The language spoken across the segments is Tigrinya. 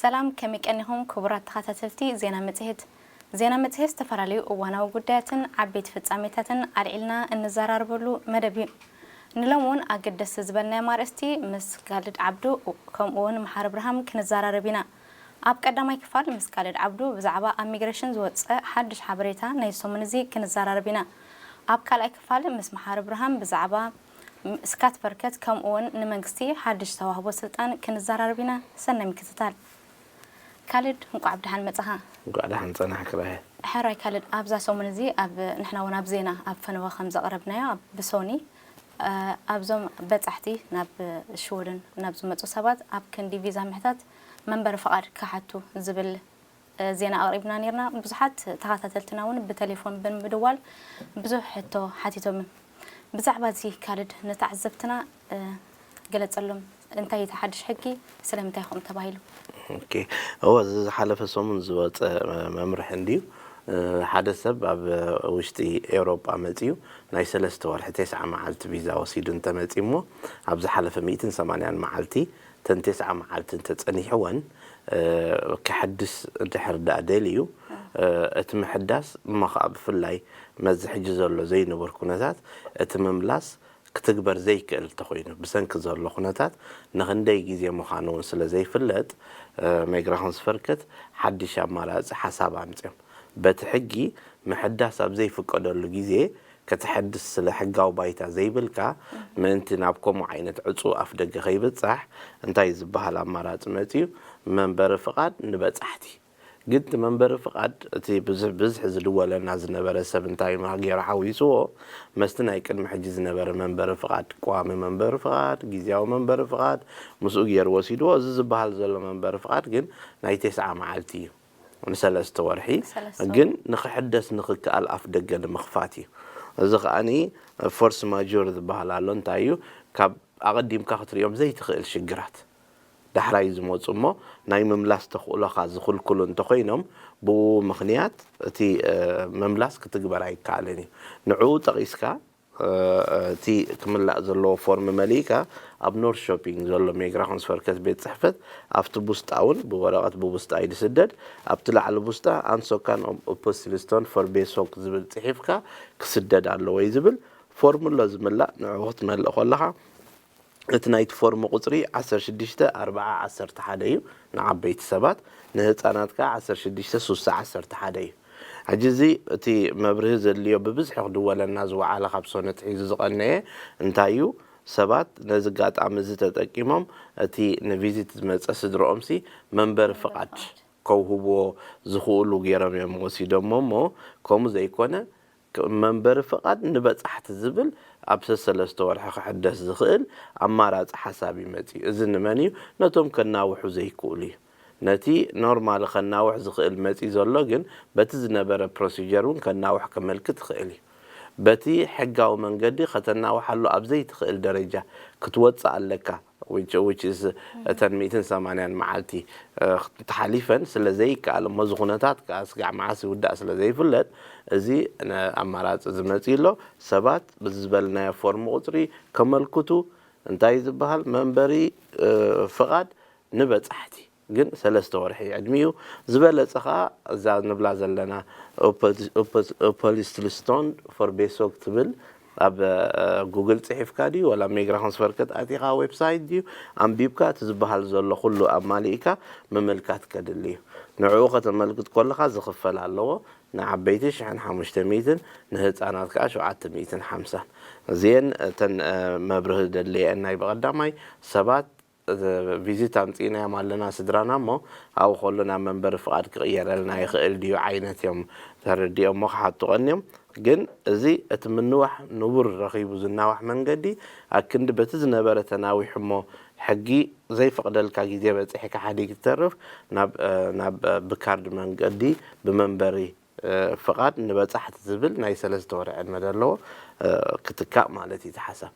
ሰላም፣ ከመይ ቀኒኹም ክቡራት ተኸታተልቲ ዜና መጽሔት? ዜና መጽሔት ዝተፈላለዩ እዋናዊ ጉዳያትን ዓበይቲ ፍጻሜታትን ኣልዒልና እንዘራረበሉ መደብ እዩ። ንሎሚ እውን ኣገደስቲ ዝበልናዮም ኣርእስቲ ምስ ካልድ ዓብዱ ከምኡ እውን መሓሪ ብርሃም ክንዘራረብ ኢና። ኣብ ቀዳማይ ክፋል ምስ ካልድ ዓብዱ ብዛዕባ ኣብ ሚግሬሽን ዝወጸ ሓድሽ ሓበሬታ ናይ ሰሙን እዚ ክንዘራረብ ኢና። ኣብ ካልኣይ ክፋል ምስ መሓሪ ብርሃም ብዛዕባ ስካት በርከት ከምኡ እውን ንመንግስቲ ሓድሽ ተዋህቦ ስልጣን ክንዘራረብ ኢና። ሰናይ ምክትታል። ካልድ፣ እንቋዕ ብደሓን መጻኻ። እንቋዕ ደሓን ጸናሕኪ ራሄል። ሕራይ ካልድ፣ ኣብዛ ሰሙን እዚ ኣብ፣ ንሕና እውን ኣብ ዜና ኣብ ፈነወ ከም ዘቕረብናዮ፣ ኣብ ብሶኒ፣ እ፣ ኣብዞም በጻሕቲ ናብ ሽወደን ናብ ዝመጹ ሰባት ኣብ ክንዲ ቪዛ ምሕታት መንበሪ ፍቓድ ክሓቱ ዝብል፣ እ፣ ዜና ኣቕሪብና ነይርና። ብዙሓት ተኸታተልትና እውን ብቴሌፎን ብምድዋል ብዙሕ ሕቶ ሓቲቶም። ብዛዕባ እዚ ካልድ ንተዓዘብትና፣ እ፣ ገለጸሎም። እንታይ እቲ ሓድሽ ሕጊ? ስለምንታይ ከምኡ ተባሂሉ? ኦኬ። እወ፣ እዚ ዝሓለፈ ሰሙን ዝወጸ መምርሒ እንድዩ። እ፣ ሓደ ሰብ ኣብ ውሽጢ ኤውሮጳ መጺኡ ናይ ሰለስተ ወርሒ ተስዓ መዓልቲ ቪዛ ወሲዱ እንተመጺኡ እሞ፣ ኣብ ዝሓለፈ ሚእትን ሰማንያን መዓልቲ እተን ተስዓ መዓልቲ እንተጸኒሕወን፣ እ፣ ክሕድስ እንድሕር ደኣ ደልዩ፣ እ፣ እቲ ምሕዳስ እሞ ኸኣ ብፍላይ መዚ ሕጂ ዘሎ ዘይንቡር ኩነታት እቲ ምምላስ ክትግበር ዘይክእል እንተኾይኑ፣ ብሰንኪ ዘሎ ኩነታት ንኽንደይ ግዜ ምዃኑ እውን ስለ ዘይፍለጥ፣ እ፣ ሚግራሾንስቨርከት ሓድሽ ኣማራጺ ሓሳብ ኣምጺኦም። በቲ ሕጊ ምሕዳስ ኣብ ዘይፍቀደሉ ግዜ ከተሐድስ ስለ ሕጋዊ ባይታ ዘይብልካ፣ ምእንቲ ናብ ከምኡ ዓይነት ዕጹው ኣፍደገ ከይብጻሕ እንታይ ዝበሃል ኣማራጺ መጺኡ? መንበሪ ፍቓድ ንበጻሕቲ። ግን እቲ መንበሪ ፍቓድ፣ እቲ ብዝሕ-፣ ብዝሒ ዝድወለና ዝነበረ ሰብ እንታይ ማ-፣ ገይሩ ሓዊስዎ፣ መስቲ ናይ ቅድሚ ሕጂ ዝነበረ መንበሪ ፍቓድ፣ ቀዋሚ መንበሪ ፍቓድ፣ ግዝያዊ መንበሪ ፍቓድ፣ ምስኡ ገይሩ ወሲድዎ። እዚ ዝበሃል ዘሎ መንበሪ ፍቓድ ግን ናይ ተስዓ መዓልቲ እዩ፣ ንሰለስተ ወርሒ። ሰለስተ ግን ንኽሕደስ ንኽከኣል ኣፍ ደገ ንምኽፋት እዩ። እዚ ከኣኒ ፎርስ ማጆር ዝበሃል ኣሎ። እንታይ እዩ? ካብ ኣቐዲምካ ክትሪኦም ዘይትኽእል ሽግራት ዳሕራይ ዝመጹ እሞ ናይ ምምላስ ተኽእሎኻ ዝኽልክሉ እንተኾይኖም፣ ብኡ ምኽንያት እቲ፣ እ፣ ምምላስ ክትግበር ኣይከኣልን እዩ። ንዕኡ ጠቒስካ፣ እ፣ እቲ ክምላእ ዘለዎ ፎርም መሊእካ ኣብ ኖርሾፒንግ ዘሎ ሚግራሾንስቨርከት ቤት ጽሕፈት ኣብቲ ቡስጣ እውን ብወረቐት ብቡስጣ እዩ ዝስደድ። ኣብቲ ላዕሊ ቡስጣ ኣንሶካን ኦፕስቲልስቶን ፎር ቤሶክ ዝብል ጽሒፍካ ክስደድ ኣለዎ እዩ ዝብል። ፎርም ኣሎ ዝምላእ፣ ንዕኡ ክትመልእ ከለኻ እቲ ናይቲ ፎርም ቁጽሪ ዓሰርተ ሽዱሽተ ኣርብዓ ዓሰርተ ሓደ እዩ ንዓበይቲ ሰባት፣ ንህጻናት ከኣ ዓሰርተ ሽዱሽተ ስሳ ዓሰርተ ሓደ እዩ። ሕጂ እዚ እቲ መብርሂ ዘድልዮ ብብዝሒ ክድወለና ዝወዓለ ካብ ሶነት ሒዙ ዝቐነየ እንታይ እዩ? ሰባት ነዚ ኣጋጣሚ እዚ ተጠቂሞም እቲ ንቪዚት ዝመጸ ስድርኦምሲ መንበሪ ፍቓድ ከውህብዎ ዝኽእሉ ገይሮም እዮም ወሲዶሞ እሞ፣ ከምኡ ዘይኮነ ክ-፣ መንበሪ ፍቓድ ንበጻሕቲ ዝብል ኣብ ሰሰለስተ ወርሒ ክሕደስ ዝኽእል ኣማራጺ ሓሳብ እዩ መጺኡ። እዚ ንመን እዩ? ነቶም ከናውሑ ዘይክእሉ እዩ። ነቲ ኖርማሊ ከናውሕ ዝኽእል መጺኡ ዘሎ ግን በቲ ዝነበረ ፕሮሲጀር እውን ከናውሕ ከመልክት ይኽእል እዩ። በቲ ሕጋዊ መንገዲ ከተናውሓሉ ኣብ ዘይትኽእል ደረጃ ክትወጽእ ኣለካ። Which, which is እተን ሚእትን ሰማንያን መዓልቲ፣ እ፣ ተሓሊፈን ስለ ዘይከኣል እሞ፣ እዚ ኩነታት ከኣ ስጋዕ መዓስ ይውዳእ ስለ ዘይፍለጥ፣ እዚ ነ-፣ ኣማራጺ ዝመጽእ ኣሎ። ሰባት ብዝበልናዮ ፎርም ቁጽሪ ከመልክቱ፣ እንታይ ዝበሃል መንበሪ፣ እ፣ ፍቓድ ንበጻሕቲ፣ ግን ሰለስተ ወርሒ ዕድሚኡ። ዝበለጸ ኸኣ እዛ ንብላ ዘለና ኦፖ-፣ ኦፖ-፣ ኦፖሊስትልስቶን ፎር ቤሶክ ትብል ኣብ፣ እ፣ ጉግል ጽሒፍካ ድዩ፣ ወላ ሚግራሾንስቨርከት ኣቲኻ ዌብሳይት ድዩ፣ ኣንቢብካ እቲ ዝበሃል ዘሎ ኩሉ ኣማሊእካ ምምልካት ከድሊ እዩ። ንዕኡ ከተመልክት ከለኻ ዝኽፈል ኣለዎ። ንዓበይቲ ሽሕን ሓሙሽተ ሚእትን፣ ንህጻናት ከኣ ሸውዓተ ሚእትን ሓምሳን። እዚኤን እተን፣ እ፣ መብርሂ ደድልየን ናይ ብቐዳማይ ሰባት ቪዚት ኣምጺእናዮም ኣለና ስድራና እሞ፣ ኣብኡ ከሎ ናብ መንበሪ ፍቓድ ክቕየረልና ይኽእል ድዩ ዓይነት እዮም ተረዲኦሞ ክሓቱ ቀንዮም። ግን እዚ እቲ ምንዋሕ ንቡር ረኺቡ ዝናዋሕ መንገዲ፣ ኣክንዲ በቲ ዝነበረ ተናዊሑ እሞ፣ ሕጊ ዘይፈቕደልካ ግዜ በጺሕካ ሓዲግ ትተርፍ፣ ናብ፣ እ፣ ናብ፣ እ፣ ብካርድ መንገዲ ብመንበሪ እ፣ ፍቓድ ንበጻሕቲ ዝብል ናይ ሰለስተ ወርሒ ዕድመ ዘለዎ፣ እ፣ ክትካእ ማለት እዩ እቲ ሓሳብ።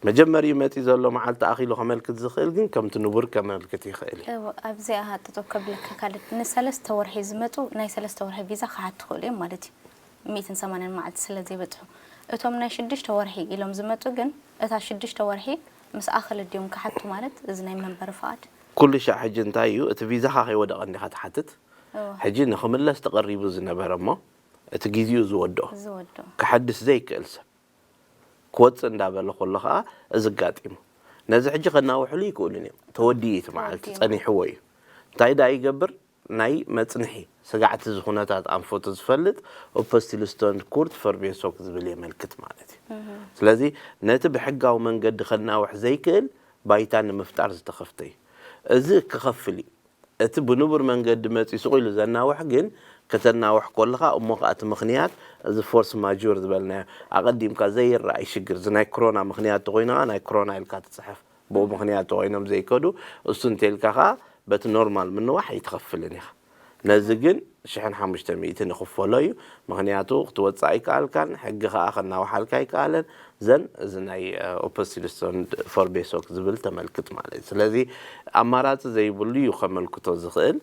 መጀመሪኡ መጺኡ ዘሎ መዓልቲ ኣኺሉ ከመልክት ዝኽእል ግን ከምቲ ንቡር ከመልክት ይኽእል እዩ። እወ፣ ኣብዚኣ ጠጠው ከብለካ ካልድ፣ ንሰለስተ ወርሒ ዝመጹ ናይ ሰለስተ ወርሒ ቪዛ ክሓቱ ይኽእሉ እዮም ማለት እዩ። ሚእትን ሰማንያን መዓልቲ ስለ ዘይበጽሑ። እቶም ናይ ሽዱሽተ ወርሒ ኢሎም ዝመጹ ግን እታ ሽዱሽተ ወርሒ ምስ ኣኸለት ድዮም ክሓቱ ማለት እዚ ናይ መንበሪ ፍቓድ? ኩሉ ሻዕ ሕጂ እንታይ እዩ፣ እቲ ቪዛኻ ከይወደቐ እንዲኻ ትሓትት። ሕጂ ንኽምለስ ተቐሪቡ ዝነበረ እሞ እቲ ግዜኡ ዝወድኦ፣ ዝወድኦ። ክሓድስ ዘይክእል ሰብ፣ ክወፅእ እንዳበለ ከሎ ከዓ እዚ ኣጋጢሙ። ነዚ ሕጂ ከናውሕሉ ይክእሉን እዮም። ተወዲኡ እቲ መዓልቲ ተወዲኡ። ጸኒሕዎ እዩ። እንታይ ደኣ ይገብር? ናይ መጽንሒ ስጋዕቲ ዝኹነታት ኣንፈቱ ዝፈልጥ ኦፐስቲልስቶን ኩርት ፈርቤሶክ ዝብል የመልክት ማለት እዩ። ስለዚ ነቲ ብሕጋዊ መንገዲ ከናውሕ ዘይክእል ባይታ ንምፍጣር ዝተኸፍተ እዩ። እዚ ክኸፍል እዩ። እቲ ብንቡር መንገዲ መጺኡ ስቕ ኢሉ ዘናውሕ ግን ከተናውሕ ከለኻ እሞ ከኣ እቲ ምኽንያት እዚ ፎርስ ማጁር ዝበልናዮ ኣቐዲምካ ዘይረኣይ ሽግር እዚ ናይ ክሮና ምኽንያት ተኾይኑ ከኣ ናይ ክሮና ኢልካ ትጽሕፍ። ብኡ ምኽንያት ተኾይኖም ዘይከዱ እሱ እንተልካ ከኣ በቲ ኖርማል ምንዋሕ ኣይትኸፍልን ኢኻ። ነዚ ግን ሽሕን ሓሙሽተ ሚእቲ ንኽፈሎ እዩ። ምኽንያቱ ክትወፅእ ኣይከኣልካን፣ ሕጊ ከኣ ከናውሓልካ ኣይከኣለን። ዘን እዚ ናይ ኦፐስቲልስቶን ፎርቤሶክ ዝብል ተመልክት ማለት እዩ። ስለዚ ኣማራፂ ዘይብሉ እዩ ከመልክቶ ዝኽእል።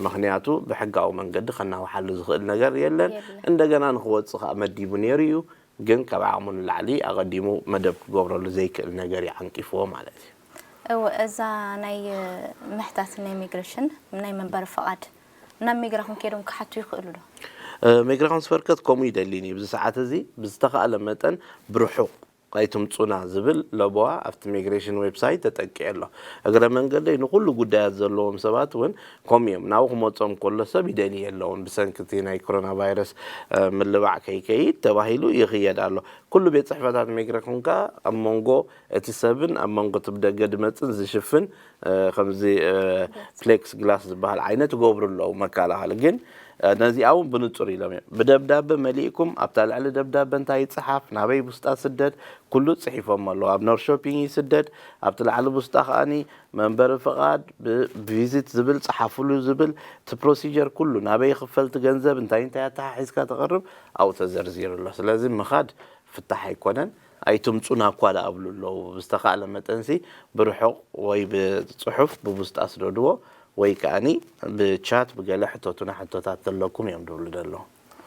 ምኽንያቱ ብሕጋዊ መንገዲ ከናውሓሉ ዝኽእል ነገር የለን። እንደገና ንኽወፅእ ከኣ መዲቡ ነይሩ እዩ። ግን ካብ ዓቕሙ ንላዕሊ ኣቐዲሙ መደብ ክገብረሉ ዘይክእል ነገር እዩ ዓንቂፍዎ ማለት እዩ። እወ፣ እዛ ናይ ምሕታት ናይ ኢሚግሬሽን ናይ መንበሪ ፍቓድ ናብ ኢሚግራሽን ከይዶም ክሓቱ ይኽእሉ ዶ? ኢሚግራሽን ስቨርከት ከምኡ ይደሊን እዩ። ብዚ ሰዓት እዚ ብዝተኻእለ መጠን ብርሑቕ ኣይትምፁና ዝብል ለበዋ ኣብቲ ኢሚግሬሽን ዌብሳይት ተጠቂዑ ኣሎ። እግረ መንገደይ ንኹሉ ጉዳያት ዘለዎም ሰባት እውን ከምኡ እዮም። ናብኡ ክመፆም ከሎ ሰብ ይደሊ የለውን። ብሰንኪ እቲ ናይ ኮሮና ቫይረስ ምልባዕ ከይከይድ ተባሂሉ ይኽየድ ኣሎ። ኩሉ ቤት ጽሕፈታት ኢሚግሬሽን ከኣ ኣብ መንጎ እቲ ሰብን ኣብ መንጎ እቲ ብደገ ድመጽን ዝሽፍን ከምዚ ፍሌክስ ግላስ ዝበሃል ዓይነት ይገብሩ ኣለዉ መከላኸሊ። ግን ነዚኣ እውን ብንጹር ኢሎም እዮም። ብደብዳበ መሊእኩም ኣብታ ልዕሊ ደብዳበ እንታይ ይጽሓፍ፣ ናበይ ብውስጣ ስደድ፣ ኩሉ ጽሒፎም ኣለዉ። ኣብ ኖርሾፒንግ ይስደድ፣ ኣብቲ ላዕሊ ብውስጣ ከኣኒ መንበሪ ፍቓድ ብቪዚት ዝብል ጽሓፍሉ ዝብል እቲ ፕሮሲጀር ኩሉ ናበይ ይኽፈል እቲ ገንዘብ እንታይ እንታይ ኣተሓሒዝካ ተቕርብ ኣብኡ ተዘርዚሩ ኣሎ። ስለዚ ምኻድ ፍታሕ ኣይኮነን። ኣይትምፁና እኳ ደኣ ኣብሉ ኣለዉ። ብዝተኻእለ መጠንሲ ብርሑቕ ወይ ብፅሑፍ ብቡስጣ ስደድዎ ወይ ከኣኒ ብቻት ብገለ ሕተቱና ሕቶታት ዘለኩም እዮም ድብሉ ዘለዉ።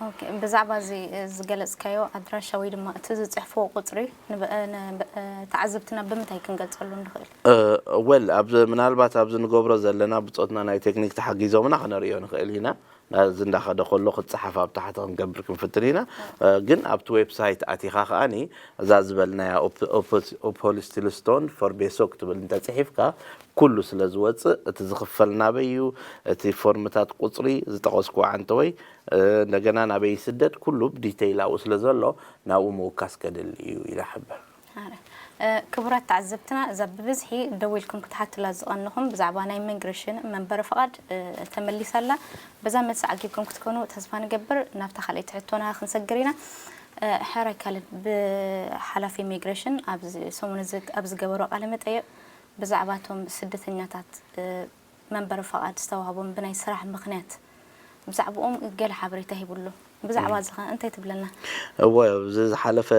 ኦኬ፣ ብዛዕባ እዚ ዝገለጽካዮ ኣድራሻ ወይ ድማ እቲ ዝጽሕፍዎ ቁጽሪ ንበ- ን- ተዓዘብትና ብምንታይ ክንገልጸሉ ንኽእል? ወል ኣብ ምናልባት ኣብዚ ንገብሮ ዘለና ብጾትና ናይ ቴክኒክ ተሓጊዞምና ክነርእዮ ንኽእል ኢና። ናዚ እንዳኸደ ከሎ ክጸሓፍ ኣብ ታሕቲ ክንገብር ክንፍትን ኢና። ግን ኣብቲ ዌብሳይት ኣቲኻ ከኣኒ እዛ ዝበልናያ ኦፖሊስቲልስቶን ፎርቤሶክ ትብል እንተጽሒፍካ ኩሉ ስለ ዝወጽእ እቲ ዝኽፈል ናበይ እዩ፣ እቲ ፎርምታት ቁጽሪ ዝጠቐስኩዎ ዓንተወይ እንደገና ናበይ ይስደድ ኩሉ ብዲተይል ኣብኡ ስለ ዘሎ ናብኡ ምውካስ ከድሊ እዩ ኢለ እሕብር። ክቡራት ተዓዘብትና እዛ ብብዝሒ ደዊልኩም ክትሓቱላ ዝቐንኹም ብዛዕባ ናይ ኢሚግሬሽን መንበሪ ፍቓድ ተመሊሳ ኣላ። በዛ መልሲ ዓጊብኩም ክትኮኑ ተስፋ ንገብር። ናብታ ካልኣይቲ ሕቶና ክንሰግር ኢና። ሕራይ ካልድ ብሓላፊ ኢሚግሬሽን ኣብዚ ሰሙን እዚ ኣብ ዝገበሮ ቃለ መጠይቕ ብዛዕባ እቶም ስደተኛታት መንበሪ ፍቓድ ዝተዋህቦም ብናይ ስራሕ ምኽንያት ብዛዕብኦም ገለ ሓበሬታ ሂቡ ኣሎ። ብዛዕባ እዚ ኸ እንታይ ትብለና? እወ፣ ኣብዚ ዝሓለፈ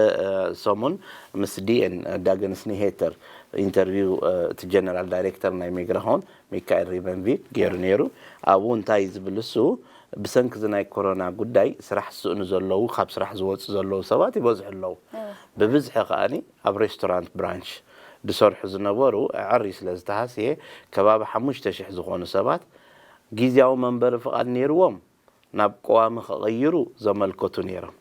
ሰሙን ምስ ዲኤን ዳገንስ ኒሄተር ኢንተርቪው እቲ ጀነራል ዳይሬክተር ናይ ሚግራሆን ሚካኤል ሪቨንቪክ ገይሩ ነይሩ። ኣብኡ እንታይ ዝብል እሱ ብሰንኪ እዚ ናይ ኮሮና ጉዳይ ስራሕ ዝስእኑ ዘለዉ ካብ ስራሕ ዝወፁ ዘለዉ ሰባት ይበዝሑ ኣለዉ። ብብዝሒ ከኣኒ ኣብ ሬስቶራንት ብራንች ዝሰርሑ ዝነበሩ ኣዐርዩ ስለ ዝተሃስየ ከባቢ ሓሙሽተ ሽሕ ዝኾኑ ሰባት ግዝያዊ መንበሪ ፍቓድ ነይርዎም ናብ ቀዋሚ ክቕይሩ ዘመልከቱ ነይሮም።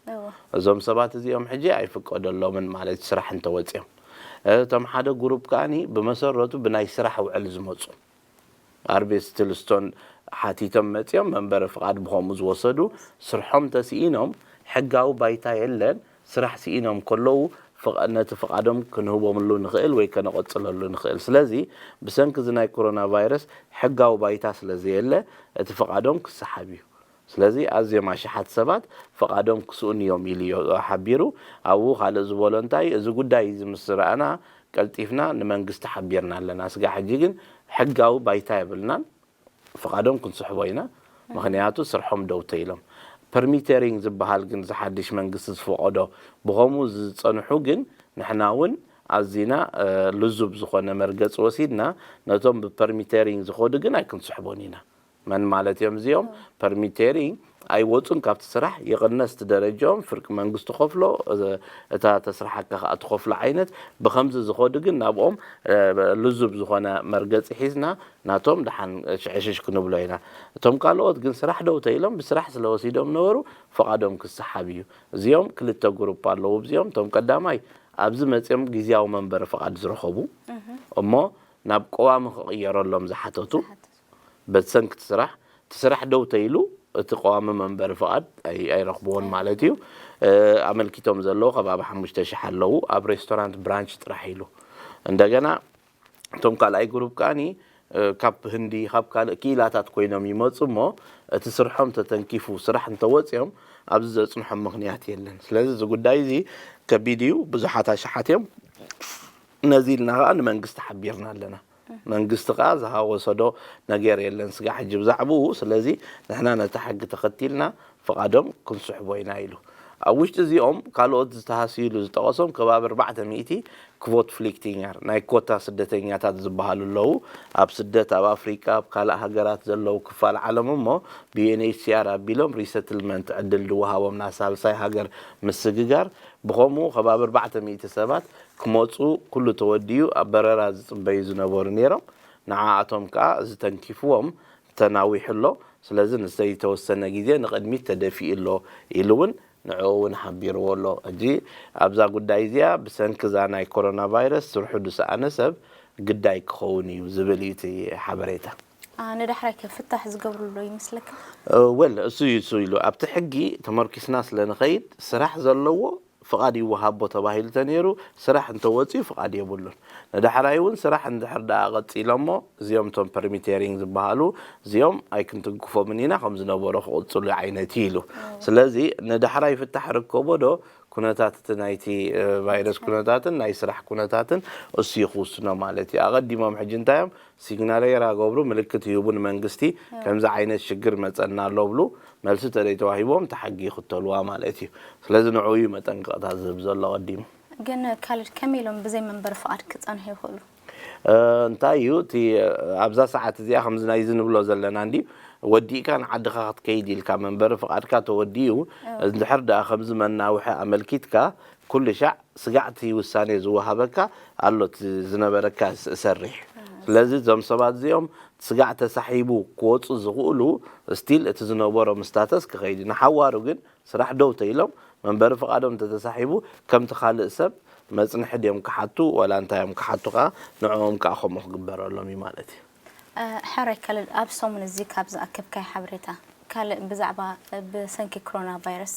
እዞም ሰባት እዚኦም ሕጂ ኣይፍቀደሎምን ማለት ስራሕ እንተወፂኦም። እቶም ሓደ ጉሩፕ ከኣኒ ብመሰረቱ ብናይ ስራሕ ውዕል ዝመፁ ኣርቤስትልስቶን ሓቲቶም መፂኦም መንበሪ ፍቓድ ብኸምኡ ዝወሰዱ ስርሖም ተስኢኖም ሕጋዊ ባይታ የለን ስራሕ ስኢኖም ከለዉ ነቲ ፍቓዶም ክንህቦምሉ ንኽእል ወይ ከነቐፅለሉ ንኽእል። ስለዚ ብሰንኪ እዚ ናይ ኮሮና ቫይረስ ሕጋዊ ባይታ ስለ ዘየለ እቲ ፍቓዶም ክሰሓብ እዩ። ስለዚ ኣዝዮም ኣሽሓት ሰባት ፍቓዶም ክስኡን እዮም ኢሉ እዩ ሓቢሩ። ኣብኡ ካልእ ዝበሎ እንታይ እዚ ጉዳይ እዚ ምስ ረኣና ቀልጢፍና ንመንግስቲ ሓቢርና ኣለና። ስጋዕ ሕጂ ግን ሕጋዊ ባይታ የብልናን። ፍቓዶም ክንስሕቦ ኢና። ምኽንያቱ ስርሖም ደው ተይሎም። ፐርሚተሪንግ ዝበሃል ግን እዚ ሓድሽ መንግስቲ ዝፈቐዶ ብኸምኡ ዝጸንሑ ግን ንሕና እውን ኣዚና ልዙብ ዝኾነ መርገፂ ወሲድና ነቶም ብፐርሚተሪንግ ዝኸዱ ግን ኣይክንስሕቦን ኢና። መን ማለት እዮም እዚኦም? ፐርሚቴሪ ኣይወፁን ካብቲ ስራሕ፣ ይቕነስ እቲ ደረጃኦም፣ ፍርቂ መንግስቲ ከፍሎ፣ እታ ተስርሓካ ከዓ ትኸፍሎ ዓይነት። ብኸምዚ ዝኸዱ ግን ናብኦም ልዙብ ዝኾነ መርገፂ ሒዝና ናቶም ደሓን ሽዕሽሽ ክንብሎ ኢና። እቶም ካልኦት ግን ስራሕ ደው ተኢሎም ብስራሕ ስለወሲዶም ነበሩ፣ ፍቓዶም ክሰሓብ እዩ። እዚኦም ክልተ ግሩፕ ኣለዉ። እዚኦም እቶም ቀዳማይ ኣብዚ መፅኦም ግዝያዊ መንበሪ ፍቓድ ዝረኸቡ እሞ ናብ ቀዋሚ ክቕየረሎም ዝሓተቱ፣ በቲ ሰንኪ እቲ ስራሕ፣ እቲ ስራሕ ደው ተይሉ እቲ ቀዋሚ መንበሪ ፍቓድ ኣይ- ኣይረኽብዎን ማለት እዩ። ኣመልኪቶም ዘለዉ ከባቢ ሓሙሽተ ሽሕ ኣለዉ፣ ኣብ ሬስቶራንት ብራንች ጥራሕ ኢሉ። እንደገና እቶም ካልኣይ ግሩፕ ከዓኒ ካብ ህንዲ ካብ ካልእ ክኢላታት ኮይኖም ይመፁ እሞ እቲ ስርሖም ተተንኪፉ ስራሕ እንተወፂኦም ኣብዚ ዘፅንሖም ምኽንያት የለን። ስለዚ እዚ ጉዳይ እዚ ከቢድ እዩ። ብዙሓት ኣሽሓት እዮም። ነዚ ኢልና ከዓ ንመንግስቲ ሓቢርና ኣለና። መንግስቲ ከዓ ዝሃወሰዶ ነገር የለን። ስጋ ሕጂ ብዛዕባኡ ስለዚ ንሕና ነቲ ሕጊ ተኸቲልና ፍቓዶም ክንስሕቦ ኢና ኢሉ። ኣብ ውሽጢ እዚኦም ካልኦት ዝተሃስይሉ ዝጠቐሶም ከባቢ ኣርባዕተ ሚእቲ ክቮት ፍሊክቲንገር ናይ ኮታ ስደተኛታት ዝበሃሉ ኣለዉ። ኣብ ስደት ኣብ ኣፍሪቃ ኣብ ካልእ ሃገራት ዘለዉ ክፋል ዓለም እሞ ብዩኤንኤችሲኣር ኣቢሎም ሪሰትልመንት ዕድል ዝወሃቦም ናብ ሳልሳይ ሃገር ምስግጋር ብኸምኡ ከባቢ ኣርባዕተ ሚእቲ ሰባት ክመፁ ኩሉ ተወዲኡ ኣብ በረራ ዝፅበዩ ዝነበሩ ነይሮም። ንዓኣቶም ከዓ ዝተንኪፍዎም ተናዊሑ ኣሎ። ስለዚ ንዘይተወሰነ ግዜ ንቕድሚት ተደፊኡ ኣሎ ኢሉ እውን ንዕኡ እውን ሓቢርዎ ኣሎ። ሕጂ ኣብዛ ጉዳይ እዚኣ ብሰንኪ እዛ ናይ ኮሮና ቫይረስ ስርሑ ዝሰኣነ ሰብ ግዳይ ክኸውን እዩ ዝብል እዩ እቲ ሓበሬታ። ንዳሕራይ ከ ፍታሕ ዝገብርሉ ይመስለካ? ወል እሱ እዩ እሱ ኢሉ ኣብቲ ሕጊ ተመርኪስና ስለ ንኸይድ ስራሕ ዘለዎ ፍቓድ ይወሃቦ ተባሂሉ ተነይሩ። ስራሕ እንተወፂኡ ፍቓድ የብሉን። ንዳሕራይ እውን ስራሕ እንድሕር ደኣ ቀፂሎሞ እዚኦም እቶም ፐርሚቴሪንግ ዝበሃሉ እዚኦም ኣይክንትንክፎምን ኢና ከም ዝነበሮ ክቕፅሉ ዓይነት እዩ ኢሉ። ስለዚ ንዳሕራይ ፍታሕ ርከቦ ዶ ኩነታት እቲ ናይቲ ቫይረስ ኩነታትን ናይ ስራሕ ኩነታትን እሱ እዩ ክውስኖ ማለት እዩ። ኣቐዲሞም ሕጂ እንታይ እዮም ሲግናሌራ ገብሩ ምልክት ይህቡ ንመንግስቲ ከምዚ ዓይነት ሽግር መፀና ኣሎ ብሉ መልሲ ተደይ ተዋሂቦም እቲ ሕጊ ይኽተልዋ ማለት እዩ። ስለዚ ንዕኡ እዩ መጠንቀቕታ ዝህብ ዘሎ ቀዲሙ። ግን ካልድ ከመይ ኢሎም ብዘይ መንበሪ ፍቓድ ክፀንሑ ይኽእሉ? እንታይ እዩ እቲ ኣብዛ ሰዓት እዚኣ ከምዚ ናይዚ ንብሎ ዘለና እንዲ ወዲእካ ንዓድኻ ክትከይድ ኢልካ መንበሪ ፍቓድካ ተወዲኡ እንድሕር ደኣ ከምዚ መናውሒ ኣመልኪትካ ኩሉ ሻዕ ስጋዕቲ ውሳኔ ዝወሃበካ ኣሎ ዝነበረካ ዝሰርሕ። ስለዚ እዞም ሰባት እዚኦም ስጋዕ ተሳሒቡ ክወፁ ዝኽእሉ ስቲል እቲ ዝነበሮም ስታተስ ክኸይድ ንሓዋሩ ግን ስራሕ ደው ተኢሎም መንበሪ ፍቓዶም እንተተሳሒቡ ከምቲ ካልእ ሰብ መፅንሒ ድዮም ክሓቱ ወላ እንታይ እዮም ክሓቱ ከዓ ንዕኦም ከዓ ከምኡ ክግበረሎም እዩ ማለት እዩ። ሕራይ ካልድ ኣብ ሰሙን እዚ ካብ ዝኣከብካይ ሓበሬታ ካልእ ብዛዕባ ብሰንኪ ኮሮና ቫይረስ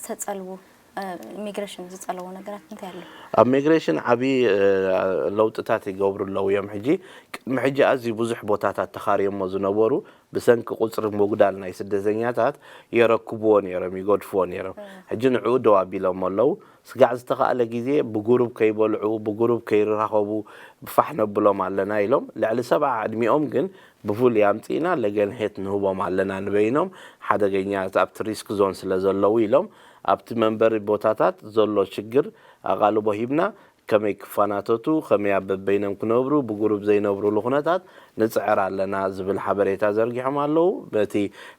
ዝተፀልዉ ኢሚግሬሽን ዝፀለዎ ነገራት እንታይ ኣሎ? ኣብ ሚግሬሽን ዓብዪ ለውጥታት ይገብሩ ኣለዉ እዮም። ሕጂ ቅድሚ ሕጂ ኣዝዩ ብዙሕ ቦታታት ተኻርዮሞ ዝነበሩ ብሰንኪ ቁፅሪ ምጉዳል ናይ ስደተኛታት የረክብዎ ነይሮም፣ ይገድፍዎ ነይሮም። ሕጂ ንዕኡ ደው ኣቢሎሞ ኣለዉ። ስጋዕ ዝተኻእለ ግዜ ብጉሩብ ከይበልዑ ብጉሩብ ከይራኸቡ ፋሕ ነብሎም ኣለና ኢሎም። ልዕሊ ሰብዓ ዕድሚኦም ግን ብፉል ኣምፂእና ለገንሄት ንህቦም ኣለና ንበይኖም ሓደገኛ ኣብቲ ሪስክ ዞን ስለ ዘለዉ ኢሎም ኣብቲ መንበሪ ቦታታት ዘሎ ሽግር ኣቓልቦ ሂብና ከመይ ክፈናተቱ ከመይ ኣብ በበይኖም ክነብሩ ብጉሩብ ዘይነብሩሉ ኩነታት ንፅዕር ኣለና ዝብል ሓበሬታ ዘርጊሖም ኣለዉ። በቲ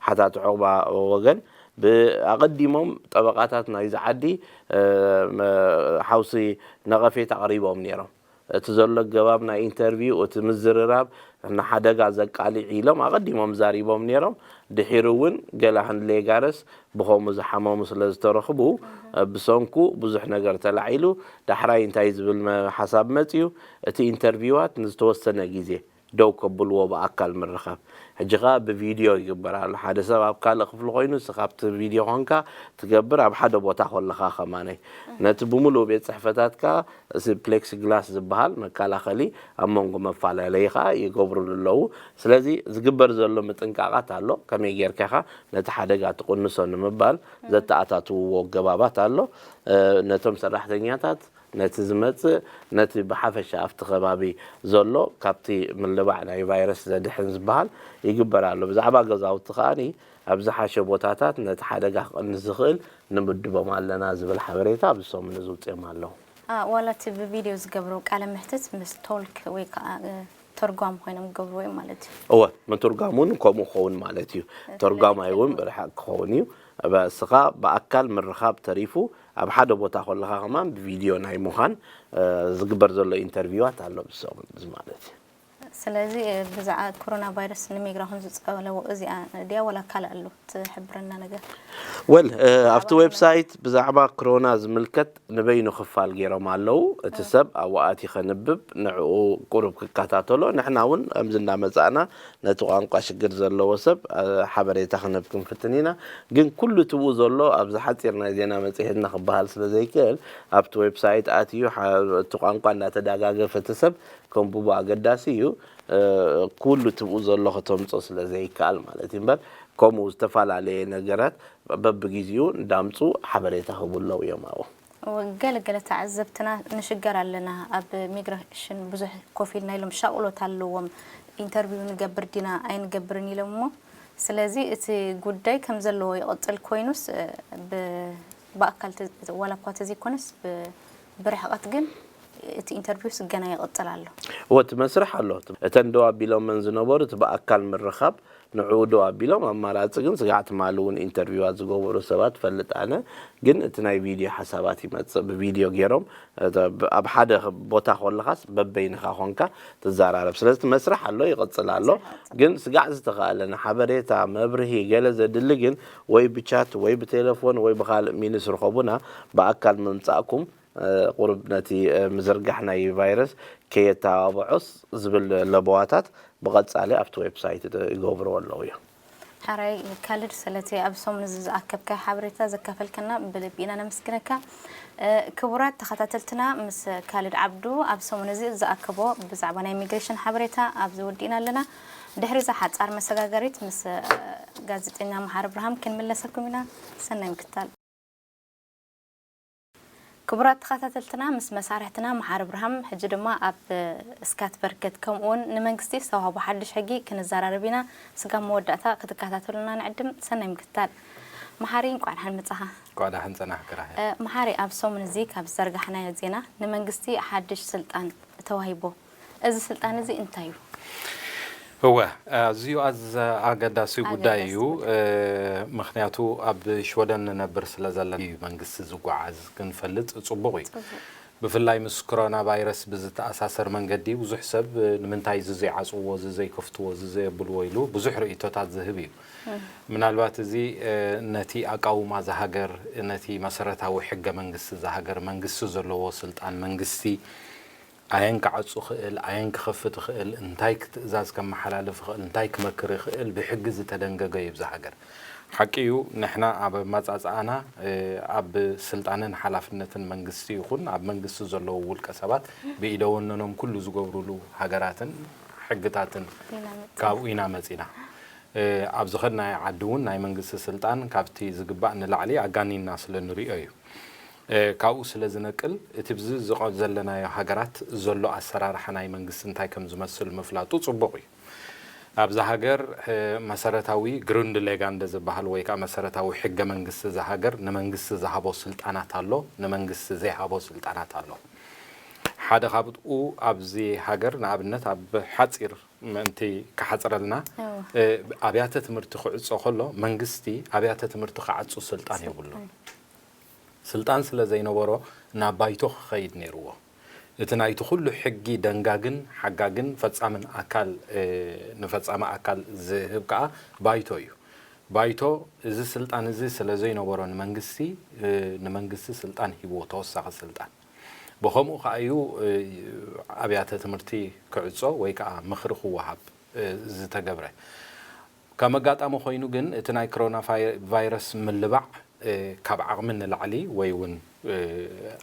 ሓታት ዑቕባ ወገን ብኣቐዲሞም ጠበቓታት ናይዚ ዓዲ ሓውሲ ነቐፌት ኣቕሪቦም ነይሮም። እቲ ዘሎ ኣገባብ ናይ ኢንተርቪው እቲ ምዝርራብ ንሓደጋ ዘቃልዕ ኢሎም ኣቐዲሞም ዛሪቦም ነይሮም። ድሒሩ እውን ገለ ሃንድ ሌጋረስ ብኸምኡ ዝሓመሙ ስለ ዝተረኽቡ ብሰንኩ ብዙሕ ነገር ተላዒሉ። ዳሕራይ እንታይ ዝብል ሓሳብ መፅዩ? እቲ ኢንተርቪዋት ንዝተወሰነ ግዜ ደው ከብልዎ ብኣካል ምርኻብ። ሕጂ ኸኣ ብቪድዮ ይግበር ኣሎ። ሓደ ሰብ ኣብ ካልእ ክፍሊ ኮይኑ ንስኻ ኣብቲ ቪድዮ ኾንካ ትገብር፣ ኣብ ሓደ ቦታ ኮለኻ ኸማነይ። ነቲ ብምሉእ ቤት ጽሕፈታትካ እዚ ፕሌክሲ ግላስ ዝበሃል መከላኸሊ ኣብ መንጎ መፈላለዪ ኸኣ ይገብሩሉ ኣለዉ። ስለዚ ዝግበር ዘሎ ምጥንቃቓት ኣሎ። ከመይ ጌርካ ኢኻ ነቲ ሓደጋ ትቕንሶ ንምባል ዘተኣታትውዎ ኣገባባት ኣሎ። ነቶም ሰራሕተኛታት ነቲ ዝመጽእ ነቲ ብሓፈሻ ኣብቲ ከባቢ ዘሎ ካብቲ ምልባዕ ናይ ቫይረስ ዘድሕን ዝበሃል ይግበር ኣሎ። ብዛዕባ ገዛውቲ ከኣ ኣብ ዝሓሸ ቦታታት ነቲ ሓደጋ ክቐንስ ዝኽእል ንምድቦም ኣለና ዝብል ሓበሬታ ኣብዚ ሰሙን እዚ ውፅኦም ኣለዉ። ዋላ እቲ ብቪድዮ ዝገብሮ ቃለ ምሕትት ምስ ቶልክ ወይ ከዓ ተርጓም ኮይኖም ክገብርዎ እዮም ማለት እዩ። እወ፣ ምትርጓም እውን ከምኡ ክኸውን ማለት እዩ። ተርጓማይ እውን ብርሓቕ ክኸውን እዩ። እበ እስኻ ብኣካል ምርኻብ ተሪፉ ኣብ ሓደ ቦታ ከለኻ ከማን ብቪድዮ ናይ ምዃን ዝግበር ዘሎ ኢንተርቪዋት ኣሎ ብሰሙን እዚ ማለት እዩ። ስለዚ ብዛዕባ ኮሮና ቫይረስ ንሜግራ ከም ዝፀለዎ እዚኣ ድያ ዋላ ካልእ ኣሎ ትሕብረና ነገር? ወል ኣብቲ ዌብሳይት ብዛዕባ ክሮና ዝምልከት ንበይኑ ክፋል ገይሮም ኣለዉ። እቲ ሰብ ኣብኡ ኣትዩ ከንብብ ንዕኡ ቁሩብ ክከታተሎ፣ ንሕና እውን ከምዚ እንዳመፃእና ነቲ ቋንቋ ሽግር ዘለዎ ሰብ ሓበሬታ ክንህብ ክንፍትን ኢና። ግን ኩሉ ትብኡ ዘሎ ኣብዚ ሓፂር ናይ ዜና መፅሄትና ክበሃል ስለ ዘይክእል ኣብቲ ዌብሳይት ኣትዩ እቲ ቋንቋ እንዳተዳጋገፈ እቲ ሰብ ከንብቦ ኣገዳሲ እዩ። ኩሉ ትብኡ ዘሎ ከተምፅኦ ስለ ዘይከኣል ማለት እዩ እምበር ከምኡ ዝተፈላለየ ነገራት በብጊዜኡ እንዳምፁ ሓበሬታ ክህቡ ኣለዉ እዮም ኣብኡ። ገለ ገለ ተዓዘብትና ንሽገር ኣለና ኣብ ሚግሬሽን ብዙሕ ኮፍ ኢልና ኢሎም ሻቕሎት ኣለዎም ኢንተርቪው ንገብር ዲና ኣይንገብርን ኢሎም እሞ ስለዚ እቲ ጉዳይ ከም ዘለዎ ይቕፅል ኮይኑስ ብኣካል ዋላ እኳ ተዘይኮነስ ብርሕቐት ግን እቲ ኢንተርቪውስ ገና ይቕፅል ኣሎ። እወ እቲ መስርሕ ኣሎ። እተን ደው ኣቢሎመን ዝነበሩ እቲ ብኣካል ምርኻብ ንዕኡ ደው ኣቢሎም ኣማራፂ ግን ስጋዕ ትማሊ እውን ኢንተርቪዋት ዝገበሩ ሰባት ፈልጥ ኣነ ግን እቲ ናይ ቪድዮ ሓሳባት ይመፅእ ብቪድዮ ገይሮም ኣብ ሓደ ቦታ ከለኻስ በበይንኻ ኮንካ ትዘራረብ ስለዚ እቲ መስርሕ ኣሎ ይቕፅል ኣሎ ግን ስጋዕ ዝተኻእለ ንሓበሬታ መብርሂ ገለ ዘድሊ ግን ወይ ብቻት ወይ ብቴሌፎን ወይ ብካልእ ሚንስ ርኸቡና ብኣካል ምምፃእኩም ቁሩብ ነቲ ምዝርጋሕ ናይ ቫይረስ ከየተባብዖስ ዝብል ለበዋታት ብቐጻሊ ኣብቲ ዌብሳይት ይገብርዎ ኣለዉ እዮም። ሕራይ ካልድ ስለቲ ኣብ ሰሙን እዚ ዝኣከብካዮ ሓበሬታ ዘካፈልከና ብልቢ ኢና ነመስግነካ። ክቡራት ተኸታተልትና ምስ ካልድ ዓብዱ ኣብ ሰሙን እዚ ዝኣከቦ ብዛዕባ ናይ ኢሚግሬሽን ሓበሬታ ኣብዚ ወዲእና ኣለና። ድሕሪ እዛ ሓጻር መሰጋገሪት ምስ ጋዜጠኛ መሓሪ ኣብርሃም ክንምለሰኩም ኢና። ሰናይ ምክታል። ክቡራት ተኸታተልትና ምስ መሳርሕትና መሓሪ ኣብርሃም ሕጂ ድማ ኣብ እስካት በርከት ከምኡ እውን ንመንግስቲ ዝተዋህቦ ሓድሽ ሕጊ ክንዘራረብ ኢና። ስጋብ መወዳእታ ክትከታተሉና ንዕድም። ሰናይ ምክትታል። መሓሪ እንቋዕ ደሓን መጻኻ። እንቋዕ ደሓን ጸናሕኪ ራሄል። መሓሪ ኣብ ሰሙን እዚ ካብ ዝዘርጋሕናዮ ዜና ንመንግስቲ ሓድሽ ስልጣን ተዋሂቦ። እዚ ስልጣን እዚ እንታይ እዩ? እወ ኣዝዩ ኣዝ ኣገዳሲ ጉዳይ እዩ። ምክንያቱ ኣብ ሽወደን ንነብር ስለ ዘለና እዩ መንግስቲ ዝጓዓዝ ክንፈልጥ ፅቡቕ እዩ። ብፍላይ ምስ ክሮና ቫይረስ ብዝተኣሳሰር መንገዲ ብዙሕ ሰብ ንምንታይ እዚ ዘይዓፅዎ፣ እዚ ዘይከፍትዎ፣ እዚ ዘየብልዎ ኢሉ ብዙሕ ርእይቶታት ዝህብ እዩ። ምናልባት እዚ ነቲ ኣቃውማ እዛ ሃገር፣ ነቲ መሰረታዊ ሕገ መንግስቲ እዛ ሃገር፣ መንግስቲ ዘለዎ ስልጣን መንግስቲ ኣየን ክዓጹ ይኽእል፣ ኣየን ክኸፍት ይኽእል፣ እንታይ ትእዛዝ ከመሓላልፍ ይኽእል፣ እንታይ ክመክር ይኽእል ብሕጊ ዝተደንገገ እዩ እዛ ሃገር። ሓቂ እዩ ንሕና ኣብ ኣመጻጽኣና ኣብ ስልጣንን ሓላፍነትን መንግስቲ ይኹን ኣብ መንግስቲ ዘለዉ ውልቀ ሰባት ብኢደ ወነኖም ኩሉ ዝገብሩሉ ሃገራትን ሕግታትን ካብኡ ኢና መጺና። ኣብ ዝኸድናዮ ዓዲ እውን ናይ መንግስቲ ስልጣን ካብቲ ዝግባእ ንላዕሊ ኣጋኒንና ስለ ንሪኦ እዩ። ካብኡ ስለ ዝነቅል እቲ ብዚ ዝቐ ዘለናዮ ሃገራት ዘሎ ኣሰራርሓ ናይ መንግስቲ እንታይ ከም ዝመስል ምፍላጡ ፅቡቕ እዩ። ኣብዛ ሃገር መሰረታዊ ግሩንድ ሌጋንደ ዝበሃል ወይ ከዓ መሰረታዊ ሕገ መንግስቲ እዛ ሃገር ንመንግስቲ ዝሃቦ ስልጣናት ኣሎ፣ ንመንግስቲ ዘይሃቦ ስልጣናት ኣሎ። ሓደ ካብኡ ኣብዚ ሃገር ንኣብነት ኣብ ሓፂር ምእንቲ ክሓፅረልና ኣብያተ ትምህርቲ ክዕፆ ከሎ መንግስቲ ኣብያተ ትምህርቲ ክዓፁ ስልጣን የብሉን። ስልጣን ስለ ዘይነበሮ ናብ ባይቶ ክኸይድ ነይርዎ። እቲ ናይቲ ኩሉ ሕጊ ደንጋግን ሓጋግን ፈፃምን ኣካል ንፈፃሚ ኣካል ዝህብ ከዓ ባይቶ እዩ። ባይቶ እዚ ስልጣን እዚ ስለ ዘይነበሮ ንመንግስቲ ንመንግስቲ ስልጣን ሂብዎ ተወሳኺ ስልጣን። ብኸምኡ ከዓ እዩ ኣብያተ ትምህርቲ ክዕፆ ወይ ከዓ ምኽሪ ክወሃብ ዝተገብረ። ከም ኣጋጣሚ ኮይኑ ግን እቲ ናይ ክሮና ቫይረስ ምልባዕ ካብ ዓቕሚ ንላዕሊ ወይ እውን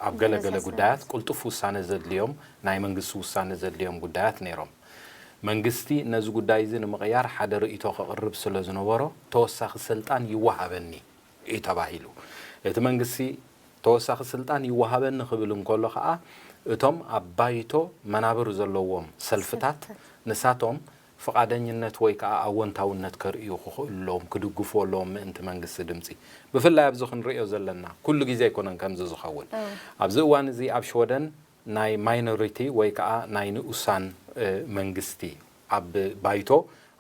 ኣብ ገለገለ ጉዳያት ቅልጡፍ ውሳነ ዘድልዮም ናይ መንግስቲ ውሳነ ዘድልዮም ጉዳያት ነይሮም። መንግስቲ ነዚ ጉዳይ እዚ ንምቕያር ሓደ ርእይቶ ከቕርብ ስለ ዝነበሮ ተወሳኺ ስልጣን ይወሃበኒ እዩ ተባሂሉ። እቲ መንግስቲ ተወሳኺ ስልጣን ይወሃበኒ ክብል እንከሎ ከዓ እቶም ኣብ ባይቶ መናብር ዘለዎም ሰልፍታት ንሳቶም ፍቓደኝነት ወይ ከዓ ኣወንታውነት ከርእዩ ክኽእሉ ኣለዎም፣ ክድግፍዎ ኣለዎም ምእንቲ መንግስቲ ድምፂ። ብፍላይ ኣብዚ ክንርእዮ ዘለና ኩሉ ግዜ ኣይኮነን ከምዚ ዝኸውን። ኣብዚ እዋን እዚ ኣብ ሽወደን ናይ ማይኖሪቲ ወይ ከዓ ናይ ንኡሳን መንግስቲ ኣብ ባይቶ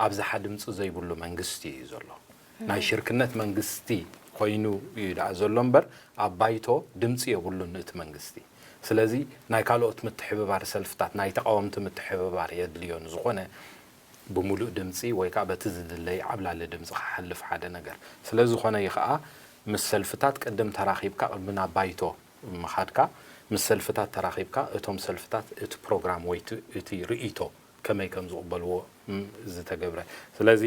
ኣብዝሓ ድምፂ ዘይብሉ መንግስቲ እዩ ዘሎ። ናይ ሽርክነት መንግስቲ ኮይኑ እዩ ደኣ ዘሎ እምበር ኣብ ባይቶ ድምፂ የብሉን እቲ መንግስቲ። ስለዚ ናይ ካልኦት ምትሕብባር ሰልፍታት ናይ ተቃወምቲ ምትሕብባር የድልዮ ንዝኾነ ብምሉእ ድምፂ ወይ ከዓ በቲ ዝድለይ ዓብላሊ ድምፂ ክሓልፍ ሓደ ነገር ስለዝኾነ እዩ ከዓ ምስ ሰልፍታት ቅድም ተራኺብካ ቅድሚ ናብ ባይቶ ምኻድካ ምስ ሰልፍታት ተራኺብካ እቶም ሰልፍታት እቲ ፕሮግራም ወይ እቲ ርእይቶ ከመይ ከም ዝቕበልዎ ዝተገብረ። ስለዚ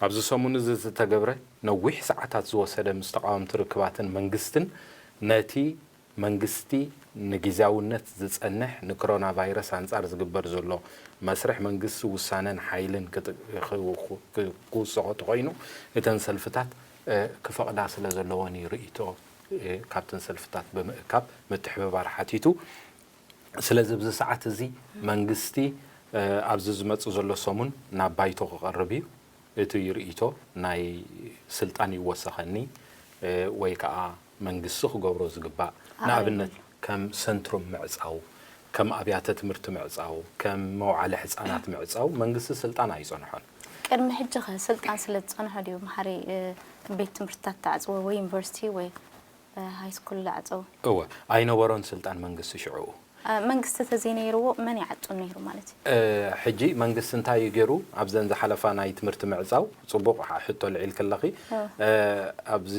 ኣብዚ ሰሙን እዚ ዝተገብረ ነዊሕ ሰዓታት ዝወሰደ ምስ ተቃወምቲ ርክባትን መንግስትን ነቲ መንግስቲ ንጊዜያውነት ዝጸንሕ ንክሮና ቫይረስ ኣንጻር ዝግበር ዘሎ መስርሕ መንግስቲ ውሳነን ሓይልን ክውስኾ ተኾይኑ እተን ሰልፍታት ክፈቕዳ ስለ ዘለዎን እዩ ርእይቶ ካብተን ሰልፍታት ብምእካብ ምትሕብባር ሓቲቱ። ስለዚ ኣብዚ ሰዓት እዚ መንግስቲ ኣብዚ ዝመጽእ ዘሎ ሰሙን ናብ ባይቶ ክቐርብ እዩ። እቲ ርእይቶ ናይ ስልጣን ይወሰኸኒ ወይ ከዓ መንግስቲ ክገብሮ ዝግባእ ንኣብነት ከም ሰንትሩም ምዕፃው፣ ከም ኣብያተ ትምህርቲ ምዕፃው፣ ከም መውዓለ ሕፃናት ምዕፃው መንግስቲ ስልጣን ኣይፀንሖን። ቅድሚ ሕጂ ኸ ስልጣን ስለ ዝፀንሖ ድዩ መሓሪ ቤት ትምህርትታት ተዓፅወ ወይ ዩኒቨርሲቲ ወይ ሃይስኩል ዝዓፀወ? እወ ኣይነበሮን ስልጣን መንግስቲ ሽዕኡ። መንግስቲ ተዘይነይርዎ መን ይዓጹ ነይሩ ማለት እዩ? ሕጂ መንግስቲ እንታይ እዩ ገይሩ? ኣብዘን ዝሓለፋ ናይ ትምህርቲ ምዕጻው፣ ጽቡቕ ሕቶ ልዒልኪ ኣለኺ። ኣብዚ